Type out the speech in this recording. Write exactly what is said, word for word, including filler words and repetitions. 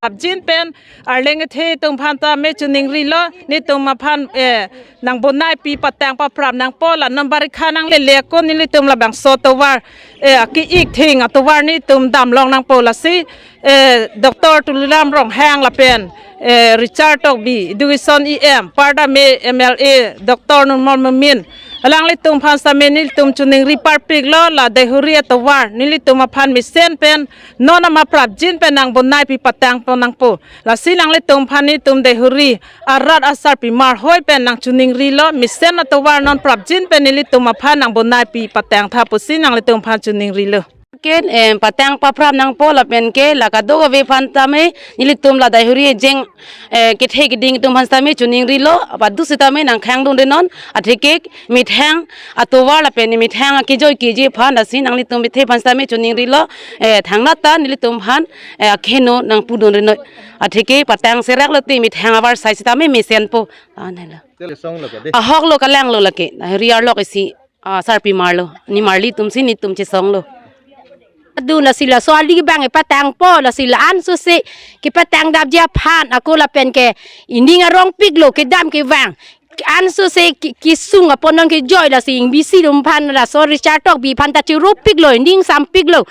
Apjin pen arleng kethe atum aphan tame choningrilo, netum aphan, eh, nangbonai pi patang paprap nangpo. La non barikha nanglele ako nelitum labangso atovar, eh, aki-ik thing atovar netum damlong nangpo. Lasi, eh, Doctor Tuliram Ronghang lapen, eh, Richard Tokbi, Education E M, Parda me M L A, Doctor Numal Momin, alanglitum aphan sitame nelitum choningri parpiklo. La Deihori atovar nelitum aphan mesen pen non ama prapjin pen nangbonai pi patang pon nangpo. Lasi nanglitum aphan netum Deihori arat asarpimar hoi pen nangchoningrilo, mesen atovar non prapjin pen nelitum aphan nangbonai pi patang tha pusi nanglitum aphan choningrilo. Ke, eh, patang paprap nangpo lapen ke la kadokave aphan tame nelitum la Deihori ejeng, eh, kethe keding atum aphan sitame choningrilo, padu sitame nangkhangdunre non, atheke methang atovar lapen methang akejoi keji aphan. Lasi nanglitum kethe aphan sitame choningrilo, eh, thangnat ta nelitum aphan, eh, akeheno nangpudunre noi. Atheke patang serak lote methang avarsai sitame mesenpo. Anhelo. Chesonglo kade. Ahoklo, kalanglo lake. Deihori arlok isi, ah, sarpimar lo. Nimarli atumsi netum chesonglo. Adun lasi laso ali bang kepatangpo, lasi la-an sose kepatang dapji aphan ako lapen ke ining arongpiklo, kedam kevang. An sose ki-, kesung apon non kejoi, lasi ingbisi atum aphan, laso Richard Tokbi aphan ta chiropiklo, ining sampiklo.